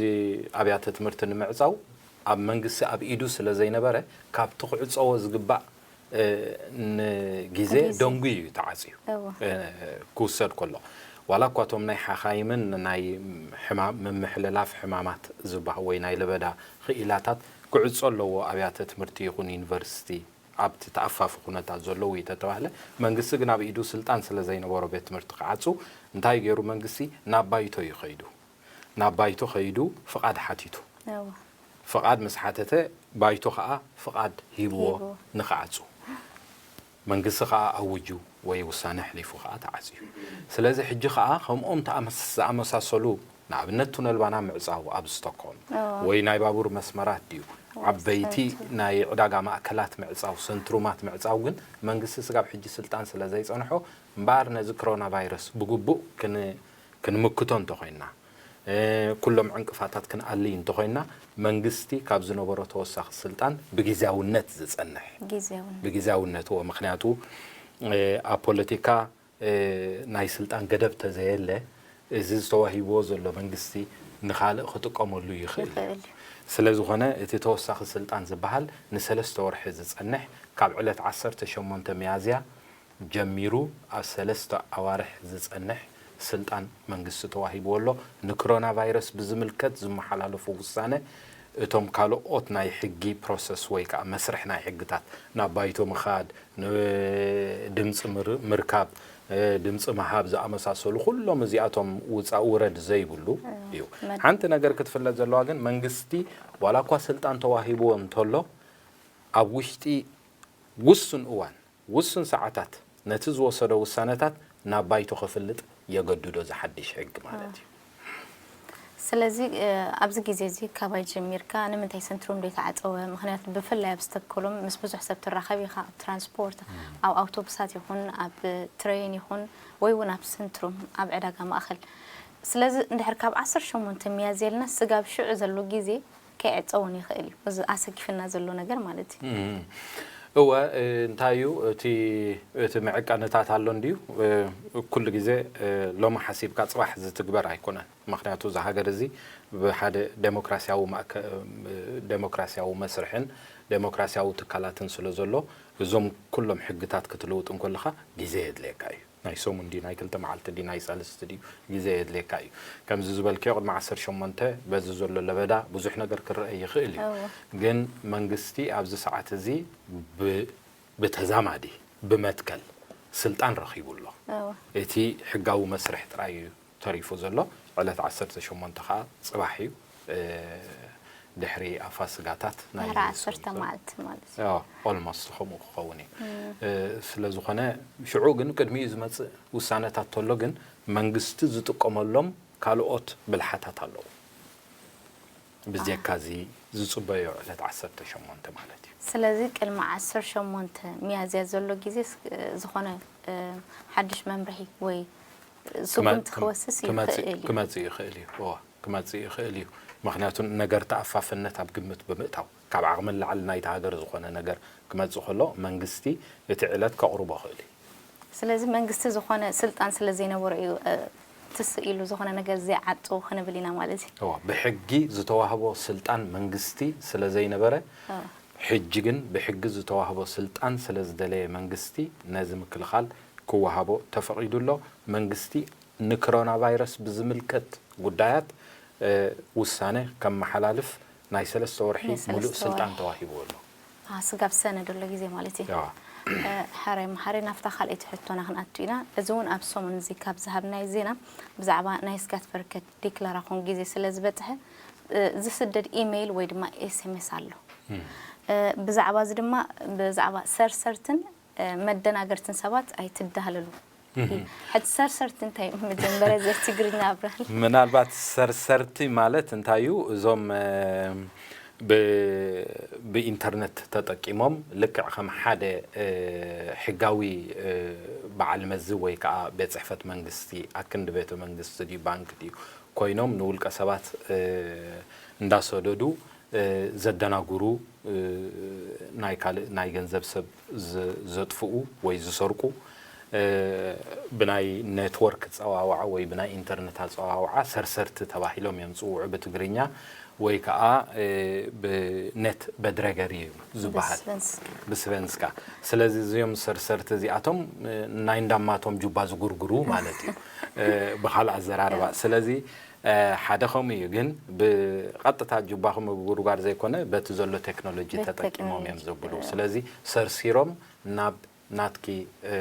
ኣብያተ ትምህርቲ ንምዕጻው ኣብ መንግስቲ ኣብ ኢዱ ስለ ዘይነበረ ካብቲ ክዕጸዎ ዝግባእ ንግዜ ደንጉዩ እዩ ተዓጽዩ ክውሰድ ከሎ። ዋላ እኳ እቶም ናይ ሓኻይምን ናይ ምምሕልላፍ ሕማማት ዝበሃ ወይ ናይ ለበዳ ክኢላታት ክዕጾ ኣለዎ ኣብያተ ትምህርቲ ይኹን ዩኒቨርሲቲ ኣብቲ ተኣፋፊ ኩነታት ዘለዉ እዩ ተተባህለ መንግስቲ ግን ኣብ ኢዱ ስልጣን ስለ ዘይነበሮ ቤት ትምህርቲ ክዓጹ እንታይ ገይሩ መንግስቲ ናብ ባይቶ እዩ ከይዱ ናብ ባይቶ ከይዱ ፍቓድ ሓቲቱ ፍቓድ ምስ ሓተተ ባይቶ ከዓ ፍቓድ ሂብዎ ንክዓጹ መንግስቲ ከዓ ኣውጁ ወይ ውሳነ ኣሕሊፉ ከዓ ተዓፅዩ። ስለዚ ሕጂ ከዓ ከምኦም ዝኣመሳሰሉ ንኣብነት ቱነል ባና ምዕፃው ኣብ ስቶክሆልም ወይ ናይ ባቡር መስመራት ድዩ ዓበይቲ ናይ ዕዳጋ ማእከላት ምዕፃው ሰንትሩማት ምዕፃው ግን መንግስቲ ስጋብ ሕጂ ስልጣን ስለ ዘይፀንሖ እምበኣር ነዚ ክሮና ቫይረስ ብግቡእ ክንምክቶ እንተኮይንና ኩሎም ዕንቅፋታት ክንኣልይ እንተኾይንና መንግስቲ ካብ ዝነበሮ ተወሳኺ ስልጣን ብግዝያውነት ዝጸንሕ ግዝያውነት። ብግዝያውነትዎ ምክንያቱ ኣብ ፖለቲካ ናይ ስልጣን ገደብ ተዘየለ እዚ ዝተዋሂብዎ ዘሎ መንግስቲ ንኻልእ ክጥቀመሉ ይኽእል እዩ። ይኽእል እዩ። ስለ ዝኾነ እቲ ተወሳኺ ስልጣን ዝበሃል ንሰለስተ ወርሒ ዝጸንሕ ካብ ዕለት ዓሰርተ ሸሞንተ ሚያዝያ ጀሚሩ ኣብ ሰለስተ ኣዋርሕ ዝጸንሕ ስልጣን መንግስቲ ተዋሂብዎ ኣሎ። ንክሮና ቫይረስ ብዝምልከት ዝመሓላለፉ ውሳነ እቶም ካልኦት ናይ ሕጊ ፕሮሰስ ወይ ከዓ መስርሕ ናይ ሕግታት ናብ ባይቶ ምኻድ፣ ድምፂ ምርካብ፣ ድምፂ ምሃብ ዝኣመሳሰሉ ኩሎም እዚኣቶም ውፃእ ውረድ ዘይብሉ እዩ። ሓንቲ ነገር ክትፍለጥ ዘለዋ ግን መንግስቲ ዋላ እኳ ስልጣን ተዋሂብዎ እንተሎ ኣብ ውሽጢ ውሱን እዋን ውሱን ሰዓታት ነቲ ዝወሰዶ ውሳነታት ናብ ባይቶ ከፍልጥ የገድዶ እዚ ሓድሽ ሕጊ ማለት እዩ። ስለዚ ኣብዚ ግዜ እዚ ካባይ ጀሚርካ ንምንታይ ሰንትሩም ዘይተዓፀወ? ምክንያቱ ብፍላይ ኣብ ስተክሆልም ምስ ብዙሕ ሰብ ትራኸብ ኢኻ፣ ኣብ ትራንስፖርት፣ ኣብ ኣውቶቡሳት ይኹን ኣብ ትሬን ይኹን ወይ እውን ኣብ ሰንትሩም ኣብ ዕዳጋ ማእኸል። ስለዚ እንድሕር ካብ ዓሰርተ ሸሞንተ ሚያዝያ ኢልና ስጋብ ሽዑ ዘሎ ግዜ ከይዕፀ እውን ይኽእል እዩ። እዚ ኣሰኪፍና ዘሎ ነገር ማለት እዩ። እወ እንታይ እዩ እቲ እቲ መዕቀንታት ኣሎ እንድዩ ኩሉ ግዜ ሎሚ ሓሲብካ ፅባሕ ዝትግበር ኣይኮነን። ምክንያቱ እዚ ሃገር እዚ ብሓደ ዴሞክራሲያዊ ማእከ ዴሞክራሲያዊ መስርሕን ዴሞክራሲያዊ ትካላትን ስለ ዘሎ እዞም ኩሎም ሕግታት ክትልውጥ እንከለካ ግዜ የድልየካ እዩ። ናይ ሰሙን ድዩ ናይ ክልተ መዓልቲ ድዩ ናይ ሳልስቲ ድዩ ግዜ የድልየካ እዩ። ከምዚ ዝበልክዮ ቅድሚ ዓሰርተ ሸሞንተ በዚ ዘሎ ለበዳ ብዙሕ ነገር ክረአ ይኽእል እዩ። ግን መንግስቲ ኣብዚ ሰዓት እዚ ብተዛማዲ ብመትከል ስልጣን ረኺቡ ኣሎ። እቲ ሕጋዊ መስርሕ ጥራይ እዩ ተሪፉ ዘሎ። ዕለት ዓሰርተ ሸሞንተ ከዓ ፅባሕ እዩ። ድሕሪ ኣፋስጋታት ናይ ድሕሪ ዓሰርተ መዓልቲ ማለት እዩ። ኦልሞስት ከምኡ ክኸውን እዩ። ስለ ዝኾነ ሽዑ ግን ቅድሚኡ ዝመፅእ ውሳነታት ተሎ ግን መንግስቲ ዝጥቀመሎም ካልኦት ብልሓታት ኣለዉ። ብጀካ እዚ ዝጽበዮ ዕለት ዓሰርተ ሸሞንተ ማለት እዩ። ስለዚ ቅድሚ ዓሰርተ ሸሞንተ ሚያዝያ ዘሎ ግዜ ስ- ዝኾነ እ፣ ሓድሽ መምርሒ ወይ ስጉምቲ ክወስስ ይኽእል እዩ። ክመጽእ ይኽእል እዩ። እዋ፣ ክመጽእ ይኽእል እዩ። ምክንያቱ ነገር ተኣፋፍነት ኣብ ግምት ብምእታው ካብ ዓቕሚ ንላዕሊ ናይቲ ሃገር ዝኾነ ነገር ክመጽእ ከሎ መንግስቲ እቲ ዕለት ከቕርቦ ይኽእል እዩ። ስለዚ መንግስቲ ዝኾነ ስልጣን ስለ ዘይነበሮ እዩ እ፣ ትስ ኢሉ ዝኾነ ነገር ዘይዓጡ ክንብል ኢና ማለት እዩ። እዋ፣ ብሕጊ ዝተዋህቦ ስልጣን መንግስቲ ስለ ዘይነበረ ሕጂ ግን ብሕጊ ዝተዋህቦ ስልጣን ስለ ዝደለየ መንግስቲ ነዚ ምክልኻል ክወሃቦ ተፈቒዱ ኣሎ። መንግስቲ ንክሮና ቫይረስ ብዝምልከት ጉዳያት እ፣ ውሳነ ከመሓላልፍ ናይ ሰለስተ ወርሒ ናይ ሰለስተ ሙሉእ ስልጣን ወርሒ። ተዋሂብዎ ኣሎ። ኣህ፣ ስጋብ ሰነ ደሎ ግዜ ማለት እዩ። ያዋ። እ፣ ሓራይ መሓሪ ናብታ ካልኣይቲ ሕቶና ክንኣቱ ኢና። እዚ እውን ኣብ ሰሙን እዚ ካብ ዝሃብናይ ዜና ብዛዕባ ናይ ስጋት በርከት ዲክላራኹን ግዜ ስለ ዝበጽሐ እ፣ ዝስደድ ኢሜይል ወይ ድማ ኤስኤምኤስ ኣሎ። እ፣ ብዛዕባ እዚ ድማ ብዛዕባ ሰርሰርትን እ፣ መደናገርትን ሰባት ኣይትዳህለሉ። ሕቲ ሰርሰርቲ እንታይ እዩ? መጀመርያ ዘ ትግርኛ ኣብራል። ምናልባት ሰርሰርቲ ማለት እንታይ እዩ? እዞም እ፣ ብ- ብኢንተርነት ተጠቂሞም ልክዕ ከም ሓደ እ፣ ሕጋዊ እ፣ በዓል መዚ ወይ ከዓ ቤት ፅሕፈት መንግስቲ ኣክንዲ ቤተ መንግስቲ ድዩ ባንክ ድዩ ኮይኖም ንውልቀ ሰባት እ፣ እንዳሰደዱ እ፣ ዘደናግሩ እ፣ ናይ ካልእ ናይ ገንዘብ ሰብ ዝ- ዘጥፍኡ ወይ ዝሰርቁ እ፣ ብናይ ኔትወርክ ፀዋውዓ ወይ ብናይ ኢንተርነት ኣፀዋውዓ ሰርሰርቲ ተባሂሎም እዮም ዝፅውዑ ብትግርኛ ወይ ከዓ እ፣ ብኔት በድረገር እዩ ዝበሃል ብስቨንስካ። ብስቨንስካ። ስለዚ እዚኦም ሰርሰርቲ እዚኣቶም እ፣ ናይ እንዳማቶም ጁባ ዝጉርጉሩ ማለት እዩ እ፣ ብካልእ ኣዘራርባ። ስለዚ እ፣ ሓደ ከምኡ እዩ፣ ግን ብቐጥታ ጁባኹም ምጉርጓር ዘይኮነ በቲ ዘሎ ቴክኖሎጂ በቲ ተጠቂሞም እዮም ቴክኖሎጂ። ዘብሉ። ስለዚ ሰርሲሮም ናብ ናትኪ እ፣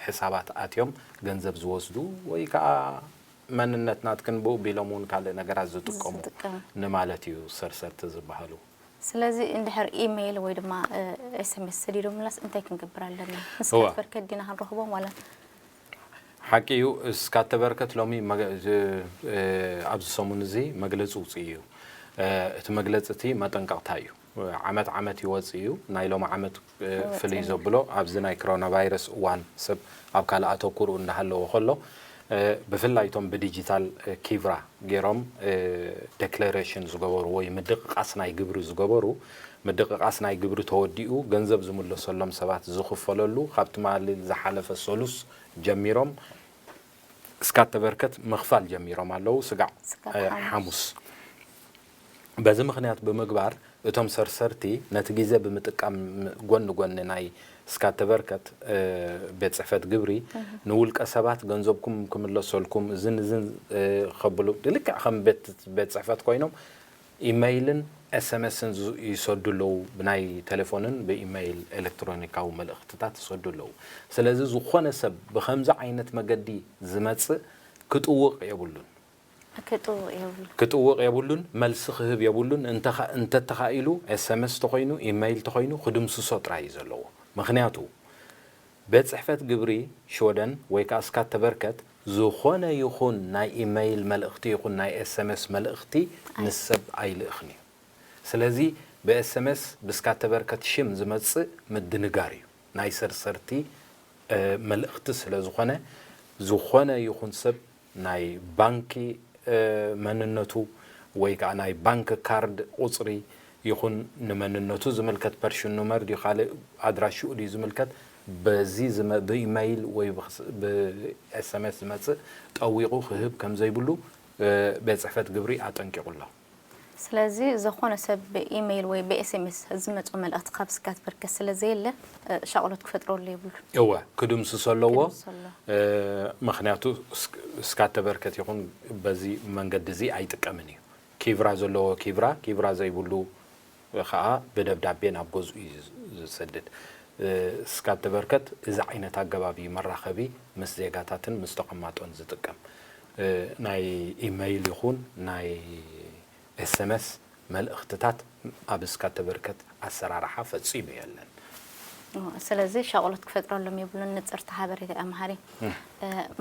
ሕሳባት ኣትዮም ገንዘብ ዝወስዱ ወይ ከዓ መንነት ናትክን ብኡ ቢሎም እውን ካልእ ነገራት ዝጥቀሙ ዝጥቀሙ። ንማለት እዩ ሰርሰርቲ ዝበሃሉ። ስለዚ እንድሕር ኢሜይል ወይ ድማ ኤስኤምኤስ ሰዲዶምላስ እንታይ ክንገብር ኣለና? እዋ። ንስካት በርከት ዲና ክንረኽቦም ዋላ? ሓቂ እዩ። እስካተ በርከት ሎሚ መገ- ዝ- እ፣ ኣብዚ ሰሙን እዚ መግለፂ ውፅእ እዩ። እ፣ እቲ መግለፂ እቲ መጠንቀቕታ እዩ። ዓመት ዓመት ይወፅእ እዩ። ናይ ሎሚ ዓመት እ፣ ይወፅእ ፍልይ እዩ። ዘብሎ ኣብዚ ናይ ኮሮና ቫይረስ እዋን ሰብ ኣብ ካልእ ኣተኩርኡ እንዳሃለዎ ከሎ እ፣ ብፍላይ እቶም ብዲጂታል እ፣ ኪቭራ ገይሮም እ፣ ዴክለሬሽን ዝገበሩ ወይ ምድቕቓስ ናይ ግብሪ ዝገበሩ ምድቕቓስ ናይ ግብሪ ተወዲኡ ገንዘብ ዝምለሰሎም ሰባት ዝኽፈለሉ ካብ ትማሊ ዝሓለፈ ሰሉስ ጀሚሮም እስካተ በርከት ምኽፋል ጀሚሮም ኣለዉ። ስጋዕ ስጋዕ እ፣ ሓሙስ። ሓሙስ። በዚ ምኽንያት ብምግባር እቶም ሰርሰርቲ ነቲ ግዜ ብምጥቃም ጎኒ ጎኒ ናይ እስካተ በርከት እ፣ ቤት ፅሕፈት ግብሪ ንውልቀ ሰባት ገንዘብኩም ክምለሰልኩም እዝን እዝን እ፣ ከብሉ ልክዕ ከም ቤት ቤት ፅሕፈት ኮይኖም ኢመይልን ኤስኤምኤስን ዝ- ይሰዱ ኣለዉ። ብናይ ቴሌፎንን ብኢመይል ኤሌክትሮኒካዊ መልእኽትታት ይሰዱ ኣለዉ። ስለዚ ዝኾነ ሰብ ብኸምዚ ዓይነት መገዲ ዝመጽእ ክጥውቕ የብሉን። ክጥውቕ የብሉ። ክጥውቕ የብሉን፣ መልሲ ክህብ የብሉን። እንተኻ- እንተተኻኢሉ ኤስኤምኤስ ተኾይኑ ኢመይል ተኾይኑ ክድምስሶ ጥራይ እዩ ዘለዎ። ምኽንያቱ ቤት ጽሕፈት ግብሪ ሽወደን ወይ ከዓ እስካተ በርከት ዝኾነ ይኹን ናይ ኢመይል መልእኽቲ ይኹን ናይ ኤስኤምኤስ መልእኽቲ ንሰብ ኣይልእኽን እዩ። ስለዚ ብኤስኤምኤስ ብስካተ በርከት ሽም ዝመጽእ ምድንጋር እዩ። ናይ ሰርሰርቲ እ፣ መልእኽቲ ስለ ዝኾነ ዝኾነ ይኹን ሰብ ናይ ባንኪ እ፣ መንነቱ ወይ ከዓ ናይ ባንክ ካርድ ቁፅሪ ይኹን ንመንነቱ ዝምልከት ፐርሽን ኑመር ድዩ ካልእ ኣድራሽኡ ድዩ ዝምልከት በዚ ዝመ- ብኢመይል ወይ ብክስ- ብኤስኤምኤስ ዝመፅእ ጠዊቑ ክህብ ከም ዘይብሉ እ፣ ቤት ፅሕፈት ግብሪ ኣጠንቂቑ ኣሎ። ስለዚ ዝኾነ ሰብ ብኢሜይል ወይ ብኤስኤምኤስ ዝመጾ መልእኽቲ ካብ ስጋት በርከት ስለ ዘየለ እ፣ ሻቕሎት ክፈጥረሉ የብሉን። እወ ክድምስሶ ኣለዎ። ክድምስሶ ኣለዎ። እ፣ ምኽንያቱ ስክ- ስካተ በርከት ይኹን በዚ መንገዲ እዚ ኣይጥቀምን እዩ። ኪብራ ዘለዎ ኪብራ፣ ኪብራ ዘይብሉ ከዓ ብደብዳቤ ናብ ገዝኡ እዩ ዝሰድድ። እ፣ ስካተ በርከት እዚ ዓይነት ኣገባብ እዩ መራኸቢ ምስ ዜጋታትን ምስ ተቐማጦን ዝጥቀም። እ፣ ናይ ኢመይል ይኹን ናይ ኤስኤምኤስ መልእኽትታት ኣብ ስካተ በርከት ኣሰራርሓ ፈጺሙ የለን። እዎ፣ ስለዚ ሻቕሎት ክፈጥረሎም የብሉን። ንጽርቲ ሓበሬታ እያ መሓሪ። እ፣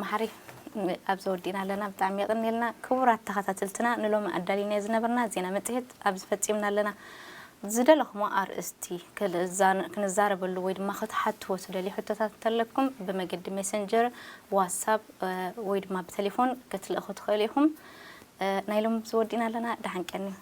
መሓሪ፣ ኣብዚ ወዲእና ኣለና። ብጣዕሚ የቐንየልና ክቡራት ተኸታተልትና፣ ንሎሚ ኣዳሊናዮ ዝነበርና ዜና መጽሔት ኣብዚ ፈጺምና ኣለና። ዝደለኹሞ ኣርእስቲ ክልዛ- ክንዛረበሉ ወይ ድማ ክትሓትዎ ትደልዩ ሕቶታት እንተለኩም ብመገዲ ሜሰንጀር፣ ዋትሳፕ፣ እ፣ ወይ ድማ ብቴሌፎን ክትልእኹ ትኽእሉ ኢኹም። እ፣ ናይ ሎሚ ኣብዚ ወዲእና ኣለና። ደሓን ቀንዩ።